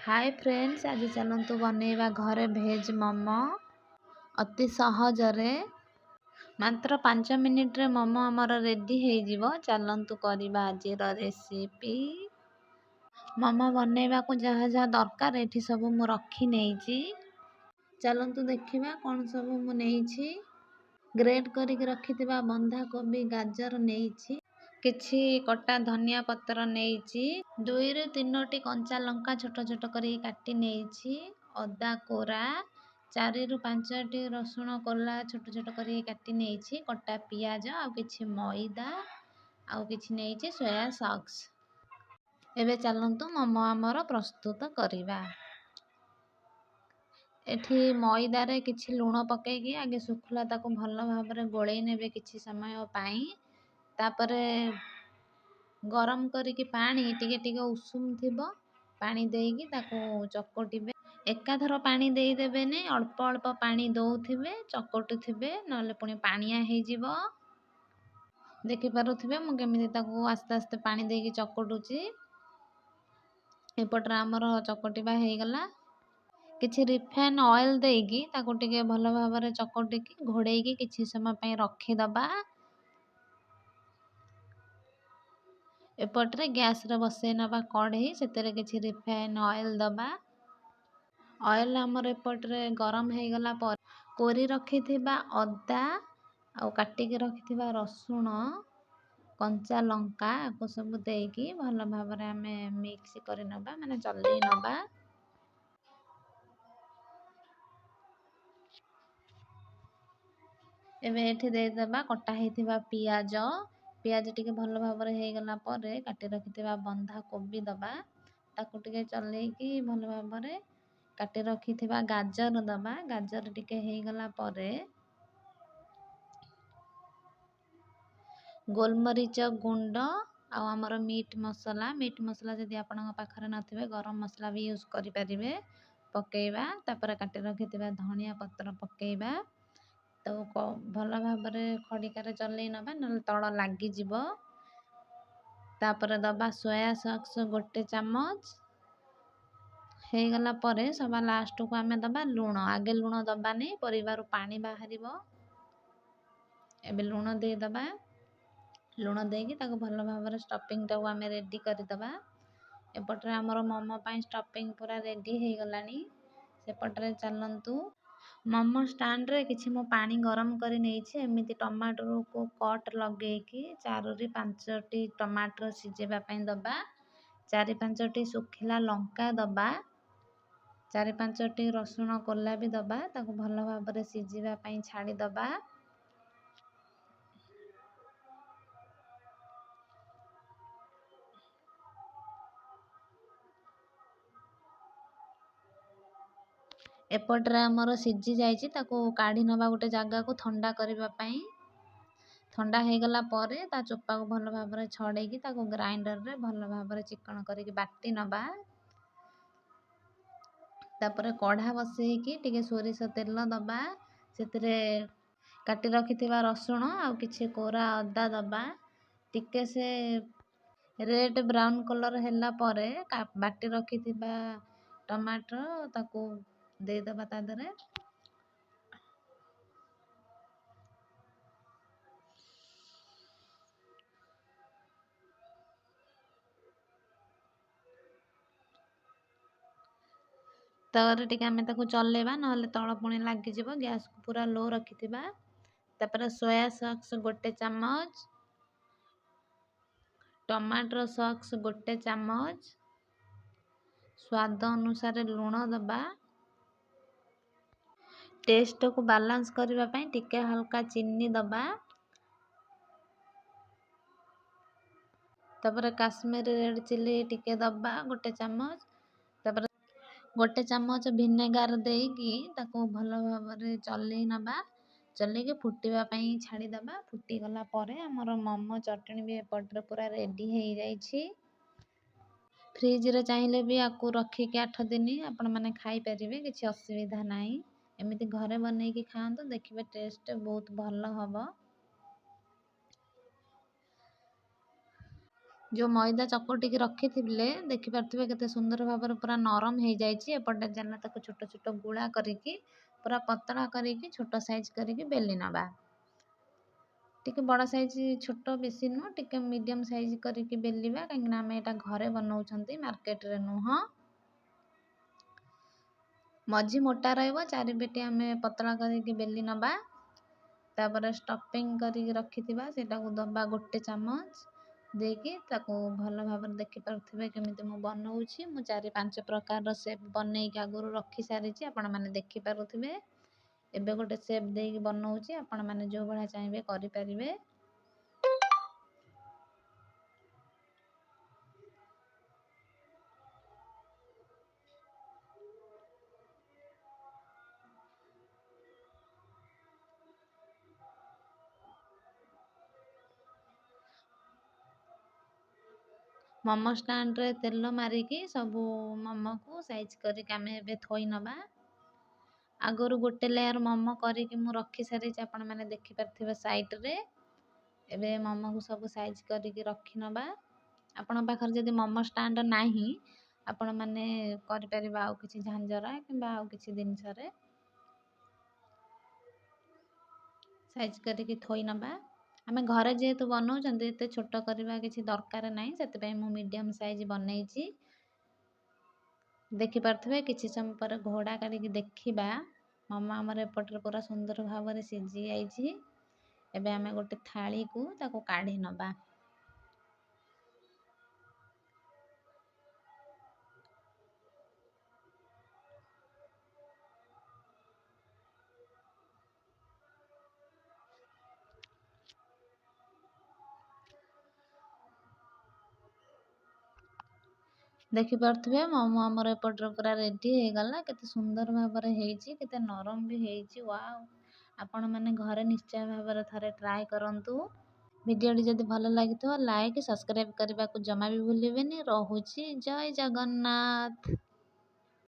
ହାଏ friends, ଆଜି ଚାଲନ୍ତୁ ବନେଇବା ଘରେ ଭେଜ୍ ମୋମୋ ଅତି ସହଜରେ। ମାତ୍ର 5 ମିନିଟ୍ରେ ମୋମୋ ଆମର ରେଡ଼ି ହେଇଯିବ। ଚାଲନ୍ତୁ କରିବା ଆଜିର ରେସିପି। ମୋମୋ ବନେଇବାକୁ ଯାହା ଯାହା ଦରକାର ଏଠି ସବୁ ମୁଁ ରଖି ନେଇଛି। ଚାଲନ୍ତୁ ଦେଖିବା କ'ଣ ସବୁ ମୁଁ ନେଇଛି। ଗ୍ରେଟ୍ କରିକି ରଖିଥିବା ବନ୍ଧାକୋବି, ଗାଜର ନେଇଛି, କିଛି କଟା ଧନିଆ ପତ୍ର ନେଇଛି, 2ରୁ 3ଟି କଞ୍ଚା ଲଙ୍କା ଛୋଟ ଛୋଟ କରିକି କାଟି ନେଇଛି, ଅଦା କୋରା, 4ରୁ 5ଟି ରସୁଣ କୋଲା ଛୋଟ ଛୋଟ କରିକି କାଟି ନେଇଛି, କଟା ପିଆଜ ଆଉ କିଛି ମଇଦା ଆଉ କିଛି ନେଇଛି ସୋୟା ସକ୍ସ। ଏବେ ଚାଲନ୍ତୁ ମୋମୋ ଆମର ପ୍ରସ୍ତୁତ କରିବା। ଏଠି ମଇଦାରେ କିଛି ଲୁଣ ପକାଇକି ଆଗେ ଶୁଖିଲା ତାକୁ ଭଲ ଭାବରେ ଗୋଳେଇ ନେବେ କିଛି ସମୟ ପାଇଁ। ତାପରେ ଗରମ କରିକି ପାଣି ଟିକେ ଟିକେ ଉଷୁମ ଥିବ ପାଣି ଦେଇକି ତାକୁ ଚକଟିବେ। ଏକାଥର ପାଣି ଦେଇଦେବେନି, ଅଳ୍ପ ଅଳ୍ପ ପାଣି ଦେଉଥିବେ, ଚକଟୁଥିବେ, ନହେଲେ ପୁଣି ପାଣିଆ ହେଇଯିବ। ଦେଖିପାରୁଥିବେ ମୁଁ କେମିତି ତାକୁ ଆସ୍ତେ ଆସ୍ତେ ପାଣି ଦେଇକି ଚକଟୁଛି। ଏପଟରେ ଆମର ଚକଟିବା ହେଇଗଲା। କିଛି ରିଫାଇନ୍ ଅଏଲ୍ ଦେଇକି ତାକୁ ଟିକେ ଭଲ ଭାବରେ ଚକଟିକି ଘୋଡ଼େଇକି କିଛି ସମୟ ପାଇଁ ରଖିଦେବା। ଏପଟରେ ଗ୍ୟାସ୍ରେ ବସେଇ ନେବା କଢ଼େଇ, ସେଥିରେ କିଛି ରିଫାଇନ୍ ଅଏଲ୍ ଦେବା। ଅଏଲ୍ ଆମର ଏପଟରେ ଗରମ ହେଇଗଲା ପରେ କୋରି ରଖିଥିବା ଅଦା ଆଉ କାଟିକି ରଖିଥିବା ରସୁଣ, କଞ୍ଚା ଲଙ୍କା ଆକୁ ସବୁ ଦେଇକି ଭଲ ଭାବରେ ଆମେ ମିକ୍ସ କରିନେବା, ମାନେ ଚଲେଇ ନେବା। ଏବେ ଏଠି ଦେଇଦେବା କଟା ହେଇଥିବା ପିଆଜ। ପିଆଜ ଟିକେ ଭଲ ଭାବରେ ହେଇଗଲା ପରେ କାଟି ରଖିଥିବା ବନ୍ଧାକୋବି ଦେବା। ତାକୁ ଟିକେ ଚଲେଇକି ଭଲ ଭାବରେ କାଟି ରଖିଥିବା ଗାଜର ଦେବା। ଗାଜର ଟିକେ ହେଇଗଲା ପରେ ଗୋଲମରିଚ ଗୁଣ୍ଡ ଆଉ ଆମର ମିଟ୍ ମସଲା, ମିଟ୍ ମସଲା ଯଦି ଆପଣଙ୍କ ପାଖରେ ନଥିବେ ଗରମ ମସଲା ବି ୟୁଜ୍ କରିପାରିବେ, ପକାଇବା। ତାପରେ କାଟି ରଖିଥିବା ଧନିଆ ପତ୍ର ପକାଇବା। ତାକୁ ଭଲ ଭାବରେ ଖଡ଼ିକାରେ ଚଲେଇ ନେବା, ନହେଲେ ତଳ ଲାଗିଯିବ। ତାପରେ ଦେବା ସୋୟା ସକ୍ସ 1 ଚାମଚ। ହେଇଗଲା ପରେ ସବା ଲାଷ୍ଟକୁ ଆମେ ଦେବା ଲୁଣ। ଆଗେ ଲୁଣ ଦେବାନି, ପରିବାରୁ ପାଣି ବାହାରିବ। ଏବେ ଲୁଣ ଦେଇଦେବା। ଲୁଣ ଦେଇକି ତାକୁ ଭଲ ଭାବରେ ଷ୍ଟଫିଂଟାକୁ ଆମେ ରେଡ଼ି କରିଦେବା। ଏପଟରେ ଆମର ମୋମୋ ପାଇଁ ଷ୍ଟଫିଂ ପୁରା ରେଡ଼ି ହେଇଗଲାଣି। ସେପଟରେ ଚାଲନ୍ତୁ ମୋମୋ ଷ୍ଟାଣ୍ଡରେ କିଛି ମୁଁ ପାଣି ଗରମ କରି ନେଇଛି। ଏମିତି ଟମାଟୋକୁ କଟ୍ ଲଗେଇକି 4ରୁ 5ଟି ଟମାଟର ସିଝେଇବା ପାଇଁ ଦେବା। 4-5ଟି ଶୁଖିଲା ଲଙ୍କା ଦେବା, 4-5ଟି ରସୁଣ କୋଲା ବି ଦେବା। ତାକୁ ଭଲ ଭାବରେ ସିଝିବା ପାଇଁ ଛାଡ଼ିଦେବା। ଏପଟରେ ଆମର ସିଝି ଯାଇଛି, ତାକୁ କାଢ଼ି ନେବା ଗୋଟେ ଜାଗାକୁ ଥଣ୍ଡା କରିବା ପାଇଁ। ଥଣ୍ଡା ହେଇଗଲା ପରେ ତା ଚୋପାକୁ ଭଲ ଭାବରେ ଛଡ଼େଇକି ତାକୁ ଗ୍ରାଇଣ୍ଡରରେ ଭଲ ଭାବରେ ଚିକଣ କରିକି ବାଟି ନେବା। ତାପରେ କଢ଼ା ବସେଇକି ଟିକେ ସୋରିଷ ତେଲ ଦେବା, ସେଥିରେ କାଟି ରଖିଥିବା ରସୁଣ ଆଉ କିଛି କୋରା ଅଦା ଦେବା। ଟିକେ ସେ ରେଡ଼୍ ବ୍ରାଉନ୍ କଲର୍ ହେଲା ପରେ ବାଟି ରଖିଥିବା ଟମାଟୋ ତାକୁ ଦେଇଦେବା ତା ଦେହରେ। ତାପରେ ଟିକେ ଆମେ ତାକୁ ଚଲେଇବା, ନହେଲେ ତଳ ପୁଣି ଲାଗିଯିବ। ଗ୍ୟାସ୍କୁ ପୁରା ଲୋ ରଖିଥିବା। ତାପରେ ସୋୟା ସକ୍ସ 1 ଚାମଚ, ଟମାଟୋ ସକ୍ସ 1 ଚାମଚ, ସ୍ୱାଦ ଅନୁସାରେ ଲୁଣ ଦେବା। ଟେଷ୍ଟକୁ ବାଲାନ୍ସ କରିବା ପାଇଁ ଟିକେ ହାଲକା ଚିନି ଦେବା। ତାପରେ କାଶ୍ମୀରୀ ରେଡ଼୍ ଚିଲି ଟିକେ ଦେବା 1 ଚାମଚ। ତାପରେ 1 ଚାମଚ ଭିନେଗାର ଦେଇକି ତାକୁ ଭଲ ଭାବରେ ଚଲେଇ ନେବା। ଚଲେଇକି ଫୁଟିବା ପାଇଁ ଛାଡ଼ିଦେବା। ଫୁଟିଗଲା ପରେ ଆମର ମୋମୋ ଚଟଣି ବି ଏପଟରେ ପୁରା ରେଡ଼ି ହେଇଯାଇଛି। ଫ୍ରିଜରେ ଚାହିଁଲେ ବି ଆକୁ ରଖିକି 8 ଦିନ ଆପଣମାନେ ଖାଇପାରିବେ, କିଛି ଅସୁବିଧା ନାହିଁ। ଏମିତି ଘରେ ବନେଇକି ଖାଆନ୍ତୁ, ଦେଖିବେ ଟେଷ୍ଟ ବହୁତ ଭଲ ହେବ। ଯେଉଁ ମଇଦା ଚକଟିକି ରଖିଥିଲେ, ଦେଖିପାରୁଥିବେ କେତେ ସୁନ୍ଦର ଭାବରେ ପୁରା ନରମ ହେଇଯାଇଛି। ଏପଟେ ଚାଲ ତାକୁ ଛୋଟ ଛୋଟ ଗୁଳା କରିକି ପୁରା ପତଳା କରିକି ଛୋଟ ସାଇଜ୍ କରିକି ବେଲି ନେବା। ଟିକେ ବଡ଼ ସାଇଜ୍, ଛୋଟ ବେଶୀ ନୁହଁ, ଟିକେ ମିଡ଼ିୟମ୍ ସାଇଜ୍ କରିକି ବେଲିବା, କାହିଁକିନା ଆମେ ଏଇଟା ଘରେ ବନାଉଛନ୍ତି, ମାର୍କେଟରେ ନୁହଁ। ମଝି ମୋଟା ରହିବ, ଚାରିପଟେ ଆମେ ପତଳା କରିକି ବେଲି ନେବା। ତାପରେ ଷ୍ଟଫିଂ କରିକି ରଖିଥିବା ସେଇଟାକୁ ଦେବା ଗୋଟେ ଚାମଚ ଦେଇକି ତାକୁ ଭଲ ଭାବରେ ଦେଖିପାରୁଥିବେ କେମିତି ମୁଁ ବନଉଛି। ମୁଁ 4-5 ପ୍ରକାରର ସେପ୍ ବନେଇକି ଆଗରୁ ରଖିସାରିଛି, ଆପଣମାନେ ଦେଖିପାରୁଥିବେ। ଏବେ ଗୋଟେ ସେପ୍ ଦେଇକି ବନଉଛି, ଆପଣମାନେ ଯେଉଁ ଭଳିଆ ଚାହିଁବେ କରିପାରିବେ। ମୋମୋ ଷ୍ଟାଣ୍ଡରେ ତେଲ ମାରିକି ସବୁ ମୋମୋକୁ ସାଇଜ୍ କରିକି ଆମେ ଏବେ ଥୋଇ ନେବା। ଆଗରୁ ଗୋଟେ ଲେୟାର ମୋମୋ କରିକି ମୁଁ ରଖିସାରିଛି, ଆପଣମାନେ ଦେଖିପାରୁଥିବେ ସାଇଡ଼୍ରେ। ଏବେ ମୋମୋକୁ ସବୁ ସାଇଜ୍ କରିକି ରଖିନେବା। ଆପଣଙ୍କ ପାଖରେ ଯଦି ମୋମୋ ଷ୍ଟାଣ୍ଡ ନାହିଁ, ଆପଣମାନେ କରିପାରିବେ ଆଉ କିଛି ଝାଞ୍ଜରା କିମ୍ବା ଆଉ କିଛି ଜିନିଷରେ ସାଇଜ୍ କରିକି ଥୋଇ ନେବା। ଆମେ ଘରେ ଯେହେତୁ ବନାଉଛନ୍ତି, ଏତେ ଛୋଟ କରିବା କିଛି ଦରକାର ନାହିଁ, ସେଥିପାଇଁ ମୁଁ ମିଡ଼ିୟମ୍ ସାଇଜ୍ ବନେଇଛି। ଦେଖିପାରୁଥିବେ, କିଛି ସମୟ ପରେ ଘୋଡ଼ା କାଢ଼ିକି ଦେଖିବା, ମୋମୋ ଆମର ଏପଟରେ ପୁରା ସୁନ୍ଦର ଭାବରେ ସିଝି ଯାଇଛି। ଏବେ ଆମେ ଗୋଟେ ଥାଳିକୁ ତାକୁ କାଢ଼ି ନେବା। ଦେଖିପାରୁଥିବେ, ମୋମୋ ଆମର ଏପଟରେ ପୁରା ରେଡ଼ି ହେଇଗଲା। କେତେ ସୁନ୍ଦର ଭାବରେ ହେଇଛି, କେତେ ନରମ ବି ହେଇଛି। ୱାଓ! ଆପଣମାନେ ଘରେ ନିଶ୍ଚୟ ଭାବରେ ଥରେ ଟ୍ରାଏ କରନ୍ତୁ। ଭିଡ଼ିଓଟି ଯଦି ଭଲ ଲାଗିଥିବ, ଲାଇକ୍ ସବସ୍କ୍ରାଇବ୍ କରିବାକୁ ଜମା ବି ଭୁଲିବେନି। ରହୁଛି, ଜୟ ଜଗନ୍ନାଥ।